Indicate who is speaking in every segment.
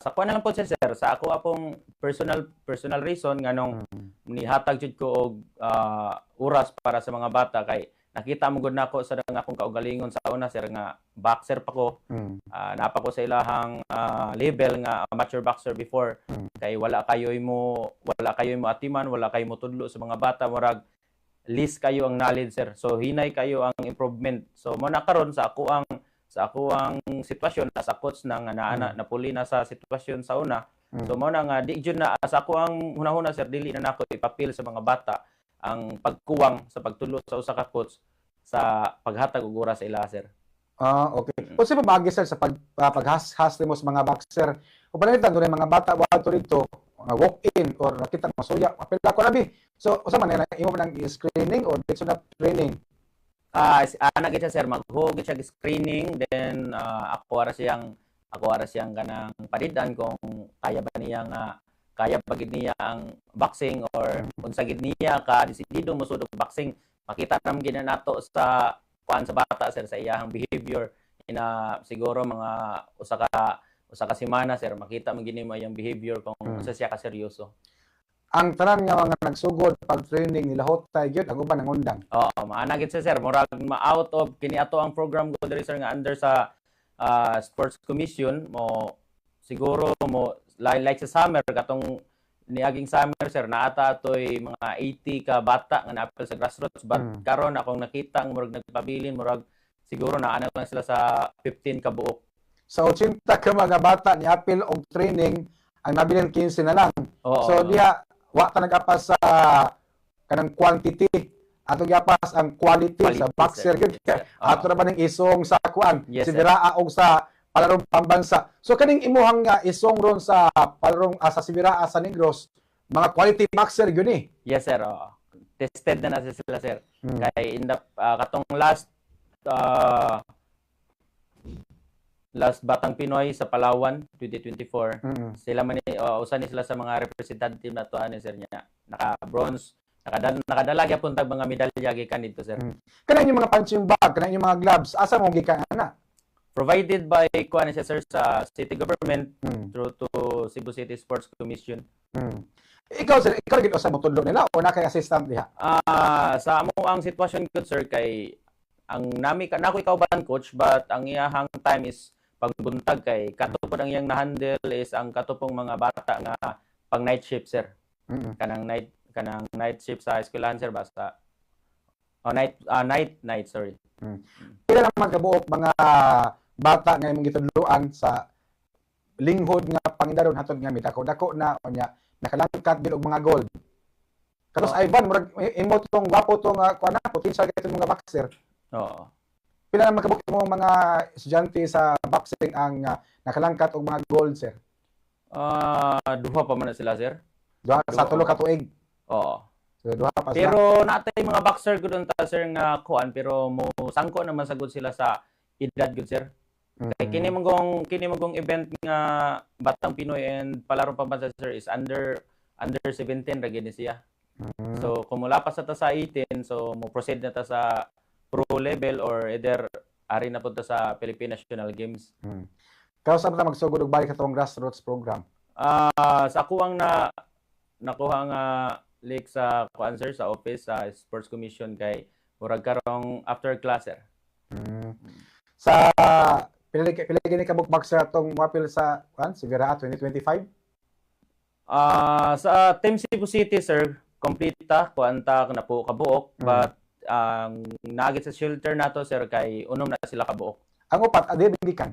Speaker 1: Sa kuan na lang po siya, sir, sa ako apong personal personal reason nganong nihatag jud ko og oras para sa mga bata kay nakita mo gud nako sa dang akong kaugalingon sa una, sir, nga boxer pa ko. Naa pa ko sa ilahang level nga amateur boxer before kay wala kayo mo atiman, wala kayo mo tudlo sa mga bata, murag less kayo ang knowledge, sir. So hinay kayo ang improvement. So mo na karon sa ako ang sitwasyon sa coach na nga naa na napuli na sa sitwasyon sa una. So mo na nga di jud na sa ako ang hunahuna, sir, dili na nako ipapil sa mga bata ang pagkuwang sa pagtulo sa usa ka coach sa paghatag og oras sa ila, sir.
Speaker 2: Ah, okay. Unsa pa maagi, sir, sa paghas-has nimo sa mga boxer? Kung pananglitan dunay mga bata moadto didto, mga walk-in or nakita masuya, apil ako rabi. So unsa man na imo man ang screening or diretso na training?
Speaker 1: Ana gid siya, sir, maghuo gid siya screening, then ako ara siyang kanang padidan kung kaya ba niya nga kaya ba gid niya ang boxing or unsa gid niya ka desidido mosud og boxing. Makita naman gid na nato sa kuan sa bata, sir, sa iyahang behavior ina siguro mga usa ka semana, sir, makita man gid nimo iyang behavior kung unsa siya ka seryoso.
Speaker 2: Ang tanan nga mga nagsugod pag training nilahotay gyud, ang uban nangundang?
Speaker 1: Oo, maana gid siya, sir. Murag ma-out of kini ato ang program ko diri, sir, nga under sa Sports Commission mo siguro mo like sa summer, katong niaging summer, sir, naata atoy mga 80 ka bata nga naapil sa grassroots, but karon akong nakita ang murag nagpabilin, murag siguro naa na lang sila sa 15 ka buok.
Speaker 2: Sa 80 ka mga bata ni apil og training, ang nabilin 15 na lang.
Speaker 1: Oo.
Speaker 2: So diha wa ta nagapas sa kanang quantity, ato giapas ang quality, sa
Speaker 1: Quality,
Speaker 2: boxer
Speaker 1: sir.
Speaker 2: Gyud.
Speaker 1: Yes, sir. Oo.
Speaker 2: Ato ra ba ning isong sa kuan
Speaker 1: Yes,
Speaker 2: si
Speaker 1: sir.
Speaker 2: Biraa og sa Palarong Pambansa. So kaning imuhang nga isong ron sa palarong sa Sibiraa sa Negros, mga quality boxer gyud ni.
Speaker 1: Yes, sir. Oo. Tested na na sila, sir. Kay in the katong last last Batang Pinoy sa Palawan 2024, sila man ni usa ni sila sa mga representative na to ani, sir, niya. Naka bronze, nakadala gyapon tag mga medalya gikan dito, sir.
Speaker 2: Kanang inyong mga punching bag, kanang inyong mga gloves, asa mo gikan ana?
Speaker 1: Provided by kuan siya, sir, sa city government through to Cebu City Sports Commission.
Speaker 2: Ikaw, sir, ikaw gid usa motudlo nila o na kay assistant diha?
Speaker 1: Sa amo ang sitwasyon gud, sir, kay ang nami ka nako ikaw ban coach, but ang iyahang time is pagbuntag kay kato pod ang iyang na-handle is ang kato pong mga bata nga pang night shift, sir. Kanang night shift sa eskwelahan, sir, basta oh, night night night, sorry.
Speaker 2: Pila naman kabuok mga bata nga imong gitudloan sa linghod nga pangindaron hatod nga midako-dako na unya nakalangkat gid og mga gold? Katos Ivan, murag imo tong gwapo tong kuan na potential kay mga boxer.
Speaker 1: Oo.
Speaker 2: Pila naman kabuok imong mga estudyante sa boxing ang nakalangkat og mga gold, sir?
Speaker 1: Duha pa man na sila, sir.
Speaker 2: Duha sa
Speaker 1: Duha.
Speaker 2: 3 ka tuig.
Speaker 1: Oo.
Speaker 2: So duha pa sila.
Speaker 1: Pero natay mga boxer gud unta, sir, nga kuan, pero mo sangko naman sagud sila sa edad gud, sir. Kay kini mong event nga Batang Pinoy and Palarong Pambansa, sir, is under under 17 ra gid ni siya. So kung mulapas na ta sa 18, so mo proceed na ta sa pro level or either ari na punta sa Philippine National Games.
Speaker 2: Kaya sa ta magsugod og balik atong grassroots program?
Speaker 1: Sa ako ang na nakuha nga link sa kuan, sir, sa office sa Sports Commission kay murag karong after class, sir.
Speaker 2: Sa pila pila gini ka boxer atong moapil sa kuan Sibiraa 2025?
Speaker 1: Sa Team Cebu City, sir, complete ta, kuan ta na po kabuok, but ang nagit sa shelter nato, sir, kay unom na sila kabuok.
Speaker 2: Ang upat adi gikan?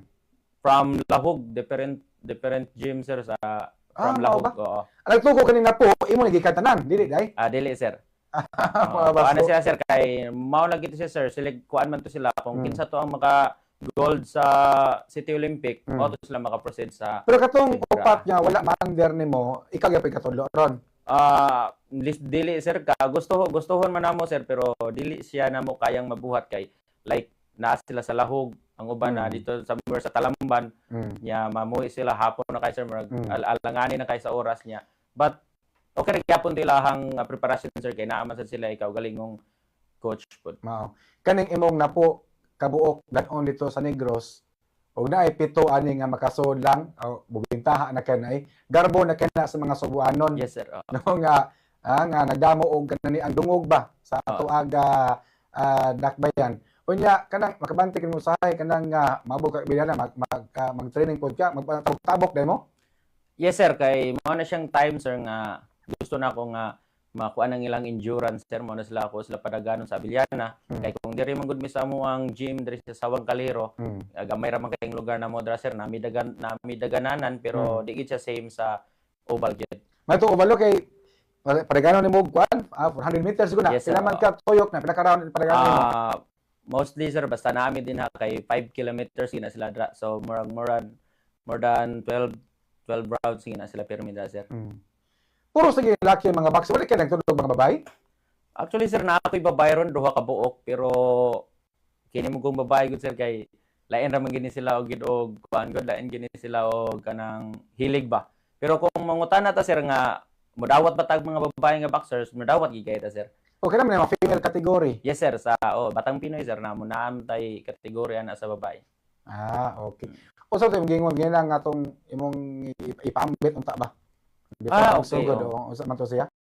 Speaker 1: From Lahug, different different gym, sir, sa from
Speaker 2: Ah, mao
Speaker 1: Lahug.
Speaker 2: ba?
Speaker 1: Oo.
Speaker 2: Ang nagtuko kanina po imo ni gikan tanan, dili day?
Speaker 1: Ah, dili, sir.
Speaker 2: Mga
Speaker 1: Oo,
Speaker 2: baso.
Speaker 1: ano sila, sir, kay mao lagi to siya, sir, sila kuan man to sila kung kinsa to ang maka gold sa City Olympic, mao to sila maka-proceed sa
Speaker 2: Pero katong
Speaker 1: Sibra.
Speaker 2: upat nga wala ma-under nimo, ikaw gyapon katudlo ron?
Speaker 1: Dili, sir, ka gusto gustuhon man namo, sir, pero dili siya namo kayang mabuhat kay like naa sila sa Lahug, ang uban na dito somewhere sa Talamban nya mamuhi sila hapon na kay, sir, murag alanganin na kay sa oras niya. But okay ra gyapon tilahang preparation, sir, kay naa man sad sila ikaw galingong coach pod.
Speaker 2: Mao. Kaning imong napo kabuok dan-on dito sa Negros Og naay pito ani nga makasud lang, o bubintaha na kay naay garbo na kay na sa mga Sugbuanon.
Speaker 1: Yes, sir. Oh.
Speaker 2: No, nga nga nagdamo og kanani ang dungog ba sa ato aga dakbayan. Unya kanang makabante kini mo usahay kanang nga maabot ka bilana mag mag-training pod ka, magtabok dai mo.
Speaker 1: Yes, sir, kay mao na siyang time, sir, nga gusto na ako nga makuha ng ilang endurance, sir. Mao na sila ako sila padaganon sa Abellana. Kay kung diri man gud mi sa amo ang gym diri sa Sawang Kaliro, gamay ra man kayong lugar na mo dra, sir, nami dagan nami dagananan, pero di gid siya same sa oval gid.
Speaker 2: May to obalo kay padaganon nimo og kuan, 400 meters gud na.
Speaker 1: Yes, sir.
Speaker 2: Pila man ka tuyok na, pila ka round padaganon nimo?
Speaker 1: Mostly, sir, basta nami din ha kay 5 kilometers gina sila dra. So murag more than 12 rounds gina sila pirmi dra, sir.
Speaker 2: Puro sige laki ang mga boxer, wala kay nagtudlog mga babae?
Speaker 1: Actually, sir, na ako'y babae ron, duha ka buok, pero kini mo kong babae gud, sir, kay lain ra man gini sila og gid og kuan gud, lain gini sila og kanang hilig ba. Pero kung mangutana ta, sir, nga modawat ba tag mga babae nga boxers, modawat gid kay ta, sir.
Speaker 2: Okay naman yung mga female category.
Speaker 1: Yes, sir, sa oh, Batang Pinoy, sir, na mo naam tay kategorya na sa babae.
Speaker 2: Ah, okay. Usa to imong gingon nga atong imong ipaambit unta ba? Before
Speaker 1: Ah, okay,
Speaker 2: magsugod,
Speaker 1: oh.
Speaker 2: oh, usa man to siya.